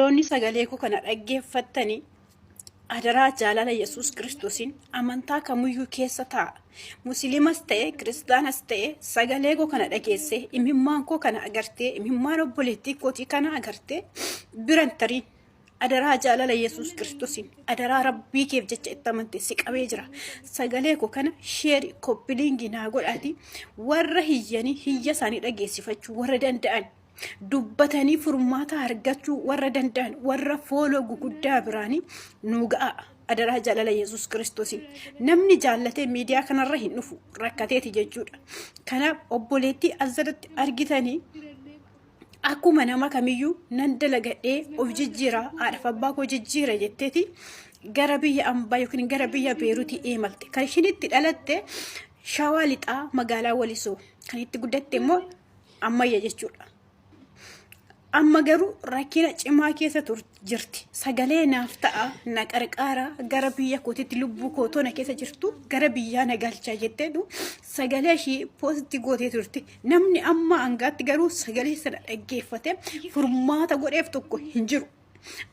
Obboloonni sagalee koo kana dhaggeeffattanii adaraa jaalala Yesuus Kiristoosiin amantaa kamiyyuu keessa taa'a. Musliimas ta'e kiristaanas ta'e sagalee koo kana dhageessee imimmaan koo kana agartee imimmaan obboleettii kootii kana agartee biran tariin adaraa jaalala Yesuus Kiristoosiin adaraa rabbii keef jecha itti amante si qabee jira. Sagalee koo kana sheeri koppiliingii naa godhaati warra hiyyanii hiyya isaanii dhageessifachuu warra danda'an dubbatanii furmaata argachuu warra danda'an warra fooloo guguddaa biraanii nu ga'a. Adaraa jaalala Yesuus Kiristoosiin. Namni jaallatee miidiyaa kanarra hin dhufu rakkateeti jechuudha. Kanaaf obboleettii asirratti argitanii akkuma nama kamiyyuu nan dalagadhee of jijjiira haadhaaf abbaa koo jijjiira jetteeti gara biyya ambaa yookiin gara biyya Beeruutii eemalte. Kan ishiin itti dhalatte Shawaa Lixaa magaalaa Walisoo kan itti guddatte immoo ammayya jechuudha. Amma garuu rakkina cimaa keessa jirti. Sagalee naaf ta'a, na qarqaara, gara biyya kootitti lubbuu koo tona keessa jirtu gara biyyaa na galcha jetteetu sagalee ishii poosti gootee turte. Namni amma hangaatti garuu sagalee sana dhaggeeffate furmaata godheef tokko hin jiru.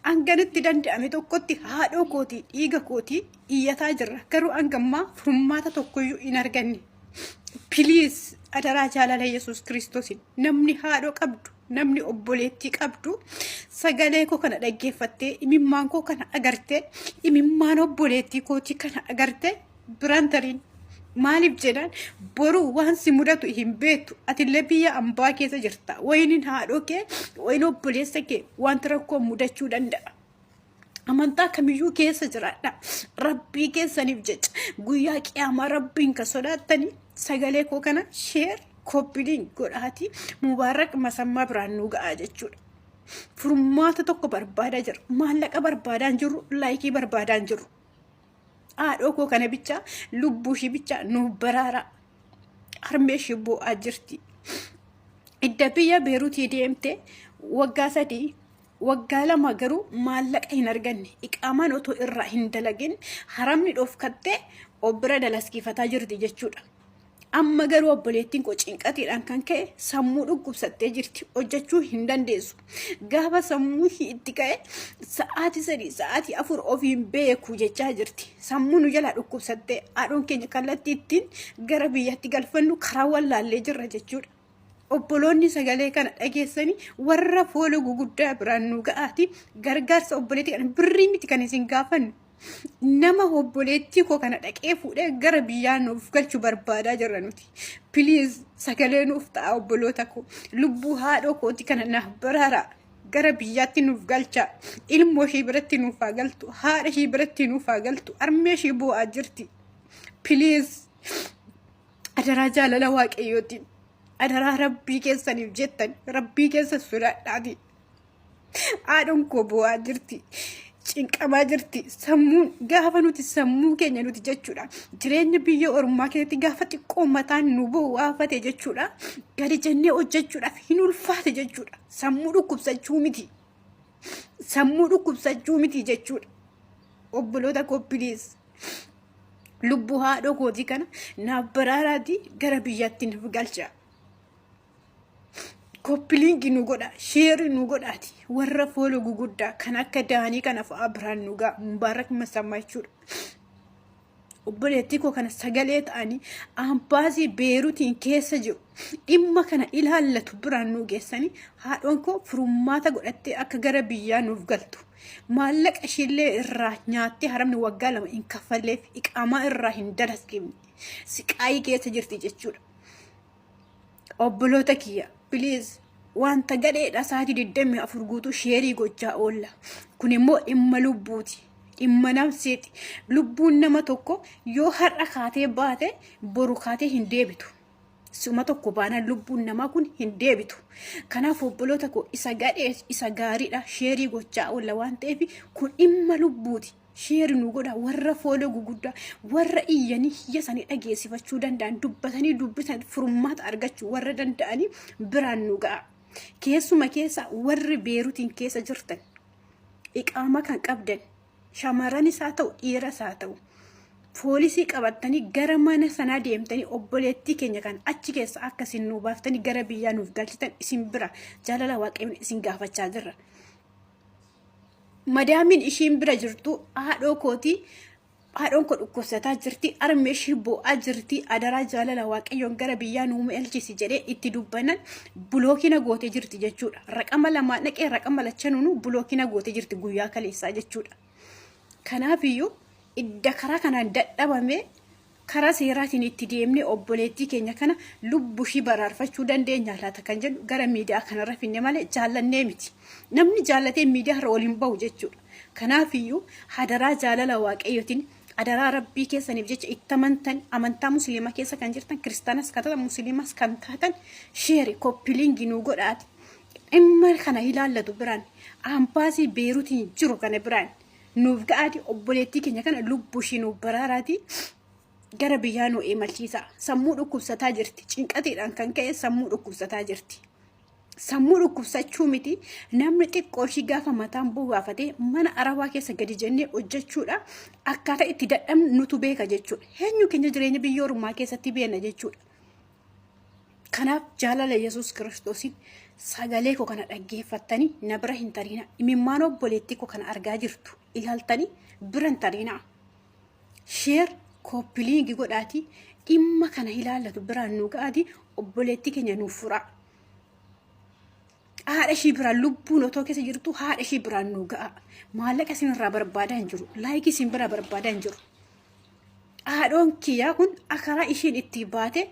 Hanganitti danda'ame tokkotti haadhoo kootii dhiiga kootii iyyataa jirra. Garuu hangammaa furmaata tokkoyyuu hin arganne. Piliis adaraa jaalala Yesuus Kiristoosiin namni haadhoo qabdu namni obboleettii qabdu sagalee koo kana dhaggeeffattee imimmaan koo kana agartee imimmaan obboleettii kootii kana agartee biraan tariin maaliif jedhaan boru waan si mudatu hin beektu atillee biyya ambaa keessa jirta wayiniin haadhoo kee wayin obboleessa kee wanti rakkoo mudachuu danda'a. Amantaa kamiyyuu keessa jiraadha. Rabbii keessaniif jecha guyyaa qiyaamaa rabbiin kan sodaattanii sagalee koo kana sheer koppiliin godhaati Mubaarak Masammaa biraan nuu ga'aa jechuudha. Furmaata tokko barbaadaa jira. Maallaqa barbaadaa hin jirru, laayikii barbaadaa hin jirru. Haadhoo koo kana bichaa lubbuu ishii bichaa nuuf baraara. Harmee ishii boo'aa jirti. Idda biyya Beeruutii deemte waggaa 3 waggaa 2 garuu maallaqa hin arganne. Iqaamaan otoo irraa hin dalagin haramni dhoofkattee of bira dalaskiifataa jirti jechuudha. Amma garuu obboleettiin koo cinqatiidhaan kan ka'e sammuu dhukkubsattee jirti. Hojjechuu hin dandeessu. Gaafa sammuu ishii itti ka'e sa'aatii 3 sa'aatii 4 ofiin beeku jechaa jirti. Sammuu nu jalaa dhukkubsattee haadhoon keenya kallattii ittiin gara biyyatti galfannu karaa wallaallee jirra jechuudha. Obboloonni sagalee kana dhageessanii warra foola guguddaa biraan nu ga'aati gargaarsa obboleettii kana birrii miti kan isin gaafannu. Nama obboleettii koo kana dhaqee fuudhee gara biyyaa nuuf galchu barbaadaa jirra nuti. Piliis sagalee nuuf ta'a obboloota koo. Lubbuu haadhoo kooti kana naaf baraara. Gara biyyaatti nuuf galcha. Ilmoo ishii biratti nuuf haa galtu. Haadha ishii biratti nuuf haa galtu. Armee ishii boo'aa jirti. Piliis adaraa jaalala waaqayyootiin. Adaraa rabbii keessaniif jettan rabbii keessa sodaadhaati. Haadhoon koo boo'aa jirti. Cinqamaa jirti. Sammuun gaafa nuti sammuu keenya nuti jechuudha. Jireenya biyya ormaa keessatti gaafa xiqqoo mataan nu boo'aafate jechuudha. Gadi jennee hojjechuudhaaf hin ulfaate jechuudha. Sammuu dhukkubsachuu miti. Sammuu dhukkubsachuu miti jechuudha. Obboloota koo piliis. Lubbuu haadhoo kootii kana naaf baraaraatii gara biyyaatti nuuf galcha. Koppiliingi nu godha, sheerii nu godhaati. Warra fooloo guguddaa kan akka daanii kana fa'aa biraan nu ga'a. Mubaarak Masammaa jechuudha. Obboleettii koo kana sagalee ta'anii ambaasii Beeruutiin keessa jiru dhimma kana ilaallatu biraan nu geessanii haadhoon koo furmaata godhattee akka gara biyyaa nuuf galtu. Maallaqa ishiillee irraa nyaattee haramni waggaa 2 hin kaffalleef iqaamaa irraa hin dalaskifne. Siqaayii keessa jirti jechuudha. Obboloota kiyya please wanta gadheedha sa'aatii 24 guutuu sheerii gochaa oolla. Kun immoo dhimma lubbuuti. Dhimma nafseeti. Lubbuun nama tokko yoo har'a kaatee baate boru kaatee hin deebitu. Suma tokko baanaan lubbuun namaa kun hin deebitu. Kanaaf obboloota koo isa gadhee isa gaariidha sheerii gochaa oolla waan ta'eef kun dhimma lubbuuti. Sheeri nu godha warra fooloo guguddaa warra iyyanii hiyya isaanii dhageessifachuu danda'an dubbatanii dubbisan furmaata argachuu warra danda'anii biraan nu ga'a. Keessuma keessa warri Beeruutiin keessa jirtan iqaamaa kan qabdan shamarranis haa ta'u dhiiras haa ta'u poolisii qabattanii gara mana sanaa deemtanii obboleettii keenya kan achi keessa akka isin nu baaftanii gara biyyaa nuuf galchitan isin bira jaalala waaqayyoon isin gaafachaa jirra. Madaamiin ishiin bira jirtu haadhoo kooti. Haadhoon koo dhukkubsataa jirti, harmee ishii boo'aa jirti, adaraa jaalala Waaqayyoon gara biyyaa nuu elchisi jedhee itti dubbannan bulookina gootee jirti jechuudha. Raqama lamaa dhaqee raqama lachanuunu bulookina gootee jirti guyyaa kaleessaa jechuudha. Kanaafiyyuu idda karaa kanaan dadhabamee karaa seeraatiin itti deemnee obboleettii keenya kana lubbu ishii baraarfachuu dandeenya laata kan jedhu gara miidiyaa kanarra finne malee jaallannee miti. Namni jaallatee miidiyaa irra waliin bahu jechuudha. Kanaafiyyuu hadaraa jaalala Waaqayyootiin adaraa Rabbii keessaniif jecha itti amantan, amantaa musliimaa keessa kan jirtan, kiristaanas kan taatan, musliimas kan taatan, sheeri koppiliingi nuu godhaati. Dhimma kana ilaallatu biraan ambaasii Beeruutiin jiru kana biraan nuuf ga'aati, obboleettii keenya kana lubbuu ishii nuuf baraaraati, gara biyyaa nu imalchiisa. Sammuu dhukkubsataa jirti. Cinqatiidhaan kan ka'e sammuu dhukkubsataa jirti. Sammuu dhukkubsachuu miti, namni xiqqoo ishii gaafa mataan bobaafatee mana arabaa keessa gadi jennee hojjechuudha. Akkaataa itti dadhabnu nutu beeka jechuudha. Eenyu keenya jireenya biyya ormaa keessatti beekna jechuudha. Kanaaf jaalala Yesuus Kiristoosiin sagalee koo kana dhaggeeffattanii na bira hin tariina. Imimmaan obboleettii koo kana argaa jirtu ilaaltanii bira hin tariina. Sheer kooppiliingi godhaatii dhimma kana ilaallatu biraan nu ga'aatii obboleettii keenya nuuf furaa. Haadha ishii biraan lubbuun otoo keessa jirtu haadha ishii biraan nu ga'a. Maallaqa isin irraa barbaadaa hin jiru. Laayikii isin biraa barbaadaa hin jiru. Haadhoon kiyyaa kun akaraa ishiin itti baate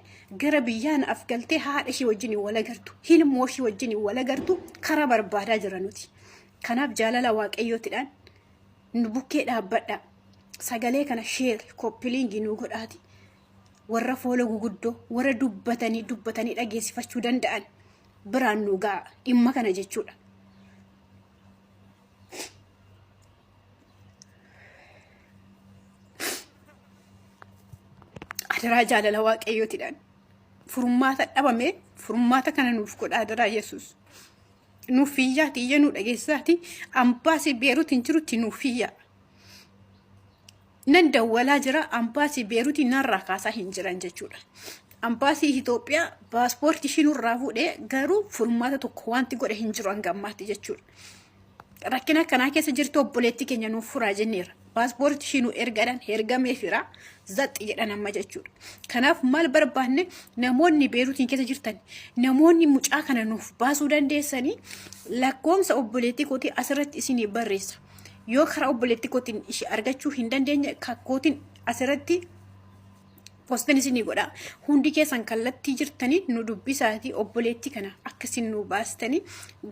gara biyyaa na afgaltee haadha ishii wajjin wal agartu, hilmoo ishii wajjin wal agartu karaa barbaadaa jira nuti. Kanaaf jaalala Waaqayyootiidhaan nu bukkee dhaabbadha. Sagalee kana sheer koppiliingii nu godhaati. Warra foola guguddoo warra dubbatanii dubbatanii dhageessifachuu danda'an biraan nu ga'a dhimma kana jechuudha. Adaraa jaalala Waaqayyootiidhaan furmaata dhabame furmaata kana nuuf godha adaraa Yesuus. Nuuf iyyaati, iyya nu dhageessaati, ambaasii Beeruutiin jirutti nuuf iyyaa. Nan dawwalaa jira, ambaasii Beeruutii narraa kaasaa hin jiran jechuudha. Ambaasii Itoophiyaa paaspoortii ishii nurraa fuudhee garuu furmaata tokko wanti godhe hin jiru hanga ammaatti jechuudha. Rakkina akkanaa keessa jirtu obboleettii keenya nuuf furaa jenneera. Paaspoortii ishii nu ergadhan ergameefira zaxxi jedhan amma jechuudha. Kanaaf maal barbaanne, namoonni Beeruutiin keessa jirtan, namoonni mucaa kana nuuf baasuu dandeessanii, lakkoomsa obboleettii kootii asirratti isinii barreessa. Yoo karaa obboleettii kootiin ishee argachuu hin dandeenye, kakkootiin asirratti postin isinii godha. Hundi keessan kallattii jirtanii nu dubbisaatii obboleettii kana akka isin nu baastanii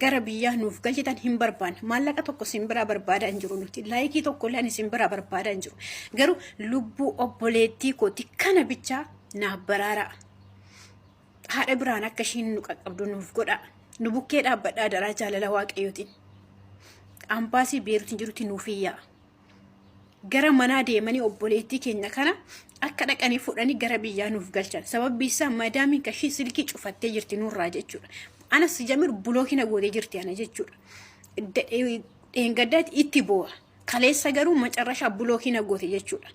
gara biyyaa nuuf galchitan hin barbaanne. Maallaqa tokko isin biraa barbaadaa hin jiru nuti. Laayikii tokko illee isin biraa barbaadaa hin jiru. Garuu lubbuu obboleettii kooti kana bichaa naaf baraaraa. Haadha biraan akka ishiin nu qaqqabdu nuuf godha. Nu bukkee dhaabbadhaa daraa jaalala Waaqayyootiin. Ambaasii Beeruutiin jirutti nuuf iyyaa. Gara manaa deemanii obboleettii keenya kana akka dhaqanii fuudhanii gara biyyaa nuuf galchan. Sababbi isaa madaamiin kashii silkii cufattee jirti nurraa jechuudha. Anas jamir bulookina gootee jirti ana jechuudha. Dheengaddaatti itti boo'a. Kaleessa garuu macarrashaa bulookina goote jechuudha.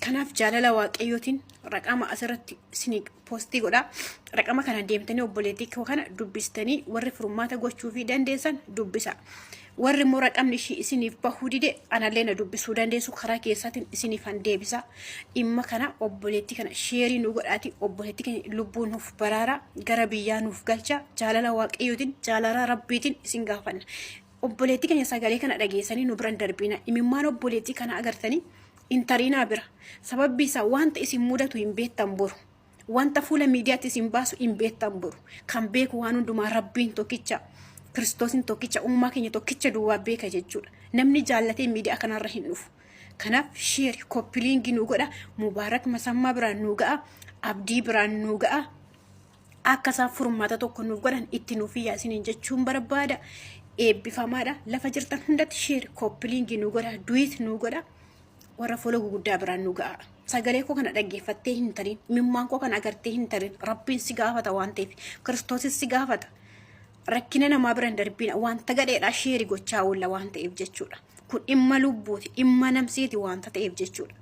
Kanaaf jaalala Waaqayyootiin raqama asirratti isinii poostii godha. Raqama kana deemtanii obboleettii koo kana dubbistanii warri furmaata gochuufii dandeessan dubbisa. Warri immoo raqamni ishii isiniif bahuu dide anallee na dubbisuu dandeessu, karaa keessaatiin isiniif han deebisa. Dhimma kana obboleettii kana sheerii nu godhaati, obboleettii keenya lubbuu nuuf baraara, gara biyyaa nuuf galcha, jaalala Waaqayyootiin jaalala Rabbiitiin isin gaafanna. Obboleettii keenya sagalee kana dhageessanii nu biran darbina. Imimmaan obboleettii kana agartanii hin tariinaa bira. Sababbi isaa wanta isin mudatu hin beektan boru. Wanta fuula miidiyaatti isin baasu hin beektan boru. Kan beeku waan hundumaa Rabbiin tokkicha. Kiristoosin tokkicha, uumaa keenya tokkicha duwwaa beeka jechuudha. Namni jaallatee miidiyaa kanarra hin dhufu. Kanaaf sheeri koppiliingii nu godha. Mubaarak Masammaa biraan nu ga'a. Abdii biraan nu ga'a. Akka isaan furmaata tokko nuuf godhan itti nuuf iyyaa isiniin jechuun barbaada. Eebbifamaadha. Lafa jirtan hundatti sheer koppiliingii nu godha. Duwit nu godha. Warra fuula guguddaa biraan nu ga'a. Sagalee koo kana dhaggeeffattee hin tarin. Imimmaan koo kana agartee hin tarin. Rabbiin si gaafata waan ta'eef. Kiristoosis si gaafata. Rakkina namaa bira hin darbina. Wanta gadheedhaa sheeri gochaa oolla waan ta'eef jechuudha. Kun dhimma lubbuuti. Dhimma namseeti wanta ta'eef jechuudha.